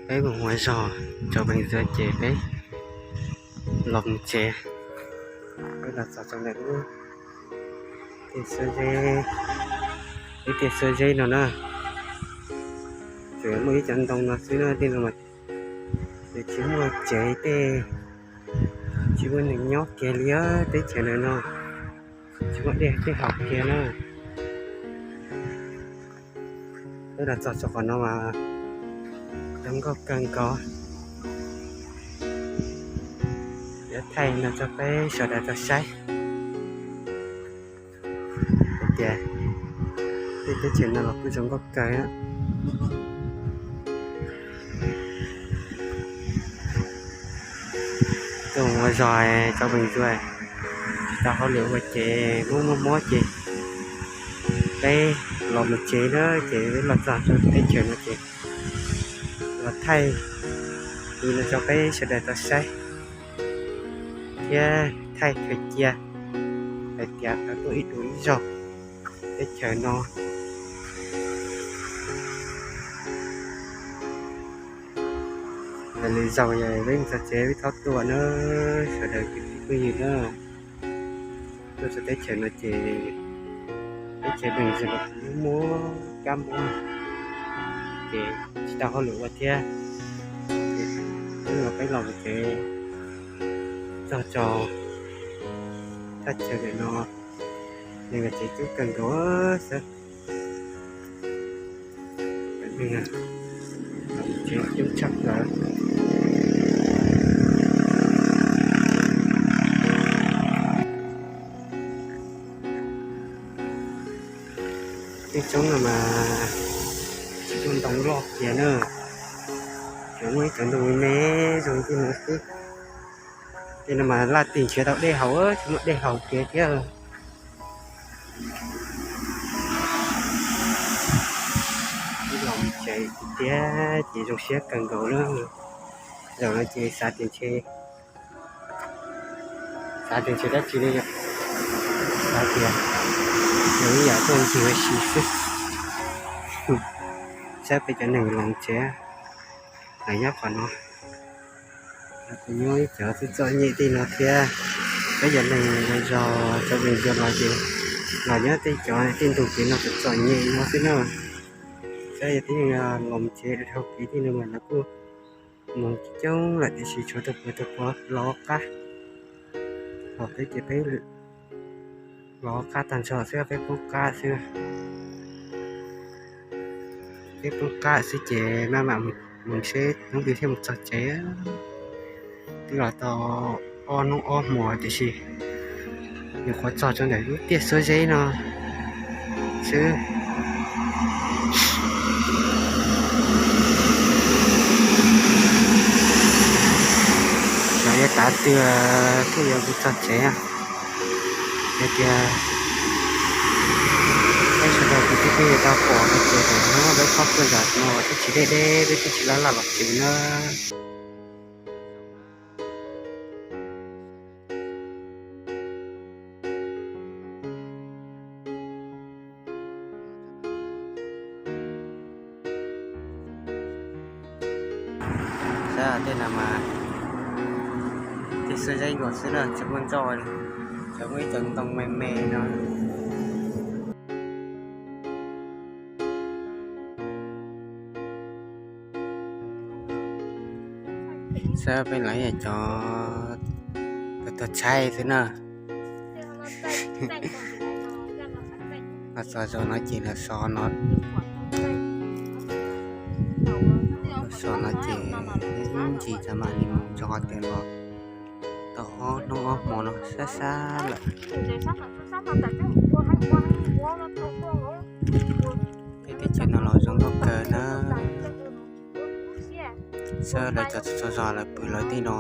Peb mus ua zog rau Vees Zuag ces peb los mus tsev. Peb los txog rau ntawm lub tiaj xub zeb, ib tiaj xub zeb no na, tsuas muaj ib cov ntoo no xwb na, tej no mas tsis muaj tsev tej, tsis muaj neeg nyob kiag li. Teb chaws ntawm no tsis muaj dej tej haus kiag na. Peb los txog rau qhov no mas zoo nkauj kawg nkaus. Yuav thaij no rau peb sawv daws tau saib hais tias tej teb chaws no los kuj zoo nkauj kawg. Tuaj ua zog rau Vees Zuag, tsis tau hauj lwm ua ces mob mob mob ces peb los mus tsev na, ces peb los txog rau teb chaws no ces los thaij li no rau peb sawv daws tau saib thiab thaij khaws cia hais tias tau tuaj ib dua ib zaug teb chaws no. Lwm zaus yog peb mus txog tsev peb txhob tuaj na, sawv daws kwv tij phooj ywg na. Tuaj txog teb chaws no ces teb chaws Vees Zuag muaj kab mob ces tsis tau hauj lwm ua thiab. Peb los peb los mus tsev, txog rau thaj chaw ntawm no, neeg los tsev coob kawg nkaus xwb. Tsev coob tshaj plaws. Tej roob no mas tsis muaj ntoo loj kiag na, tsuas muaj ib cov ntoo me me zoo li no xwb. Tej no mas laj tig nrhiav tau dej haus, tsis muaj dej haus kiag thiab. Ib los tsev tiag tiag ces zoo siab kawg nkaus na. Zaum no ces xav tias ntshe, xav tias ntshe dab tsi li yom, xav tias nws ib yam tuaj ncig ua si xwb. Saib peb cov neeg los tsev lawv nyob qhov no, kuj nyob ib cov txom txom nyem tej no thiab. Peb cov neeg zos cov Vees Zuag los ces los nyob tej cov tej ntug kev no txom txom nyem no xwb na. Saib yog tej neeg los tsev dhau kev tej no mas lawv kuj mus coob lawm tiam sis tshuav tus puav tus puav los qab, ho peb ces peb los qab tag nrho xwb, peb poob qab xwb. Peb poob qab xwb ces maj mam mus seb hnub twg thiaj mus txog tsev. Twb los tau ob hnub ob hmo tiam sis nyuam qhuav txog rau ntawm lub tiaj xuab zeb no xwb. Xyov yuav tav twg thiaj yuav mus txog tsev. Yog tias peb sawv daws kwv tij phooj ywg tau pom no ces tam no peb txhob quaj zom no, peb twb tsis deb deb, peb twb tsis laj laj los tsev na. Saib tej no mas tej xuab zeb nkaus xwb na, tsis muaj nroj li, tsuas muaj ib cov ntoo me me no. Saib peb lawv yog cov tuag tshaib xwb na. Los txog zaum no ces lawv so no, lawv so no ces ntsis tas mam li mus tso qhov twg los tau ob hnub ob hmo no sab sab lawm. Peb teb chaws no los zoo nkauj kawg na. Saib lawv cov txhua txhua zos lawv pw lawv tej no.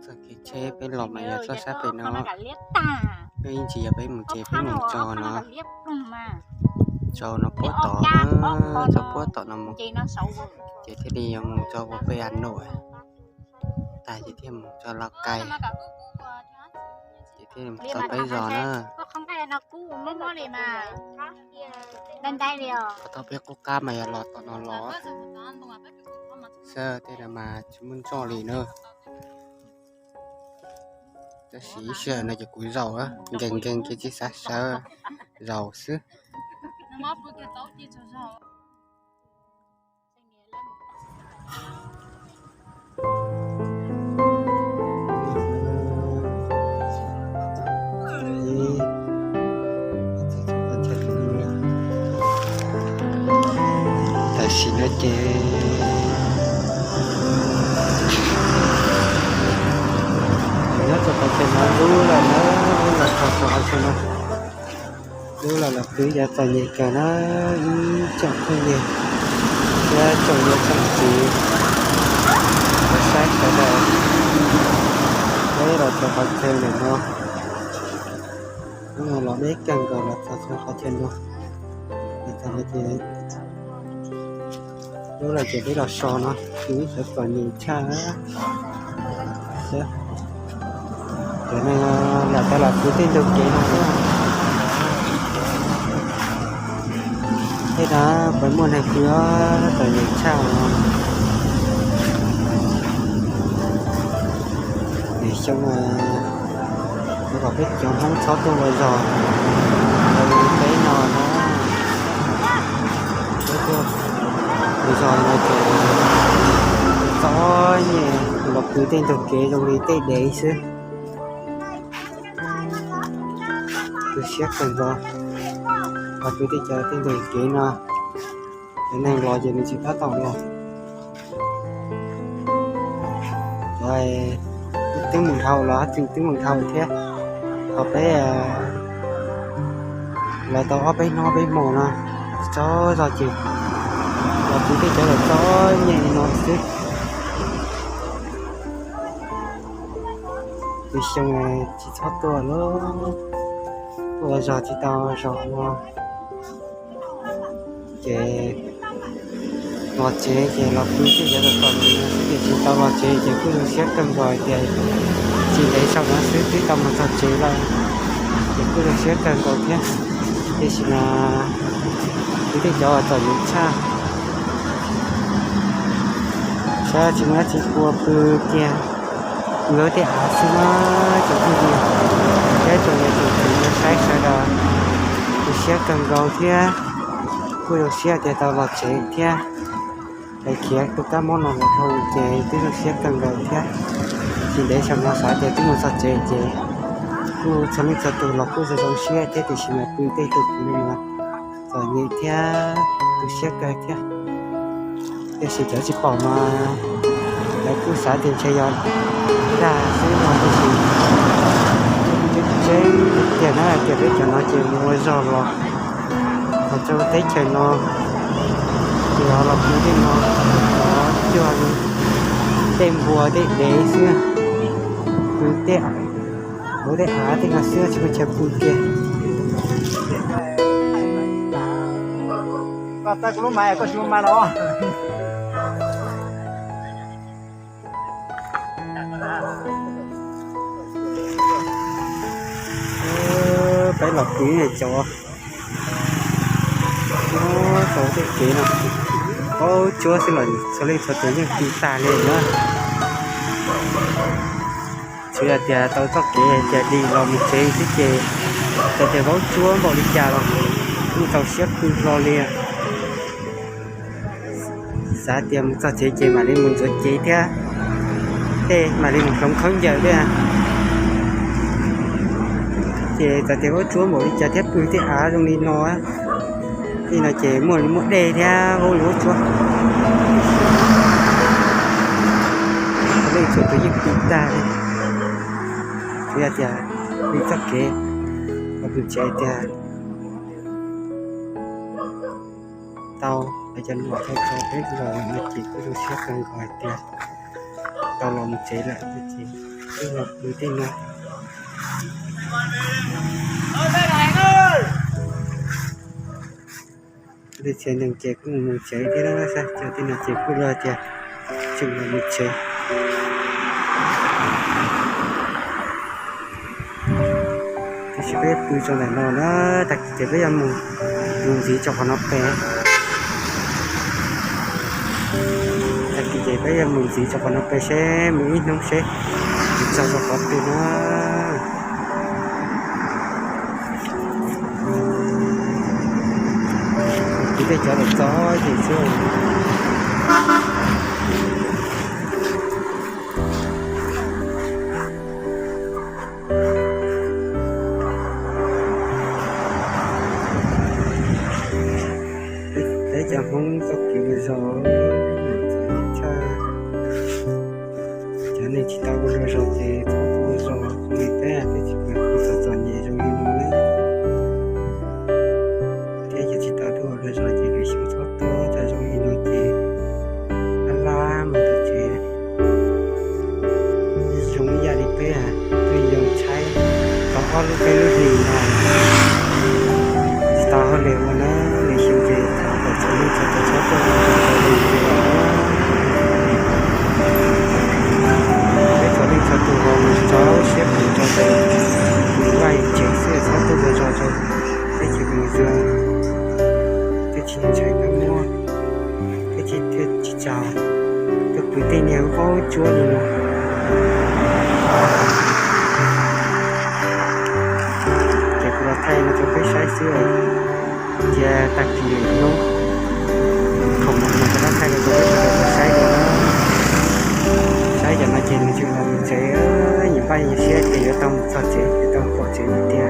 Txoj kev tsheb peb los mas yog txoj sab pem no. Peb ib ntsis yog peb mus ces peb mus tso no, tso no puab tom, tso puab tom no mus, ces thiaj li yuav mus tso puag pem Hà Nội tag ces thiaj mus tso Lào Cai. Ces thiaj tau peb zos na. Tau peb qub qab mas yog los tom no los xwb, tej no mas tsis muaj ntsoj li na. Tab sis ib sij hawm no ces kuv zaum nkees nkees ces tsis xav sawv, zaum xwb. Tam sim no ces nyob rau qhov chaw no dub lawm na, los txog rau qhov chaw no dub lawm los pw yav txom nyem kawg na, ib tsoom phooj ywg thiab tsoom niam tsoom txiv, los saib sawv daws, peb los rau qhov chaw ntawm no, los deb kawg nkaus los txog rau qhov chaw no, los txog no ces dub lawm ces peb los so no, pw ib sawv txom nyem tshaj. Cov neeg lam tau los pw tej ntug kev no xwb. Tej no puas muaj neeg pw os, txom nyem tshaj os. Nws xyoo no kom peb cov Hmoob txhob tuaj ua zog li peb no na. Peb tuaj ua zog no ces txom nyem, los pw tej ntug kev zoo li tej dev xwb. Tu siab kawg nkaus, los pw tej cov tej ntug kev no, cov neeg los ces nws tsis tab tom los. Cov twb mus dhau los tseem twb mus dhau thiab. Thaum peb los tau ob peb hnub peb hmo no, tsaug zog ces los pw tej cov lawm txom nyem no xwb. Lwm xyoo tsis txhob tuaj lawm, tuaj ua zog tsis tau zog ua. Ces los tsev ces los pw tej cov lawm txom nyem no xwb, ces tsis tau los tsev ces kuj zoo siab kawg nkaus tias tsis ntev saum no xwb twb tau mus txog tsev lawm, ces kuj zoo siab kawg nkaus thiab. Tiam sis mas pw tej cov txom nyem tshaj, saib tsis muaj dab tsi ua pw kiag, pw tej av xwb na. Tsoom phooj ywg thiab tsoom niam tsoom txiv saib sawv daws, tu siab kawg nkaus thiab kuj zoo siab tias tau los tsev thiab. Es khiav tus kab mob no los dhau ces twb zoo siab kawg nkaus thiab. Tsis ntev saum no xav tias twb mus txog tsev ces kuj txhua leej txhua tus los kuj zoo zoo siab thiab, tiam sis mas pw tej tus pw no txom nyem thiab tu siab kawg thiab. Tiam sis cov tsis pom mas lawv kuj xav tias ntshe yog dag xwb no, tiam sis tseeb tiag na, tias peb cov no ces mus ua zog los txog rau teb chaws no, ces los pw tej no, los cuag li tej npua tej dev xwb, pw tej, hauv tej av tej no xwb tsis muaj chaw pw kiag. Peb los pw cov tau tej kev no, vaub tsuab xwb los txhua leej txhua tus yeej pw tag li na. Tsuas yog tias tau txoj kev tias dim los mus tsev xwb ces txawm tias vaub tsuab npaum li cas los kuj txaus siab pw hlo li. Xav tias mus txog tsev ces mam li mus ntxuav cev thiab, tej mam li mus hloov khaub ncaws thiab. Ces txawm tias vaub tsuab npaum li cas thiab pw tej av zoo li no, tej no ces muaj li muaj dej thiab vaub li vaub tsuab. Txhua leej txhua tus yeej pw tag li. Tsuas yog tias pw txoj kev los pw tsev tiag. Tau, lawv cov lus thov txog peb los no ces kuj zoo siab kawg nkaus hais tias tau los mus tsev lawm no ces kuj los pw tej no. Tej tsev neeg ces kuj mus tsev thiab na, tej no ces kuj yog tias tseem los mus tsev. Ces peb pw tso ntawm no na, tag kis ces peb yuav mus ntxiv rau qhov no pem. Tag kis ces peb yuav mus ntxiv rau qhov no pem seb mus ib hnub seb txog rau qhov twg na. Kwv tej cov los txog ces xwb. Peb cov Hmoob txoj kev ua zog, txog ib tshaj, cov neeg tsis tau ua luag zog ces txhob tuaj ua zog, qhov li peb peb tsis pom qhov txom txom nyem zoo li no na. Thiab cov tsis tau tuaj ua luag zog ces lwm xyoo txhob tuaj, txawm zoo li no ces laj laj mus tom tsev. Zoo ib yam li peb tuaj yoo tshaib tau ob lub peb lub hlis no, tsis tau hauj lwm ua na, lwm xyoo ces thov kom txhua leej txhua tus txhob tuaj ua zog li no. Peb txhua leej txhua tus ho mus rau siab phem rau tes, mus vaj yus tsev xwb, txhob tuaj ua zog rau teb chaws Amelikas, thiaj tsis ntshai kab muab, thiaj tsis, thiaj tsis tsaug. Tus kwv tij niag qaub tsuab li no. Ces kuv los thaij no rau peb saib xwb, cia tag kis lwm hnub khoom no kuv rov qab thaij rau peb sawv daws tau saib dua na. Saib cov no ces nws tseem los mus tsev, nyias npaj nyias siab ces yuav tau mus txog tsev, yuav tau pom tsev tiag.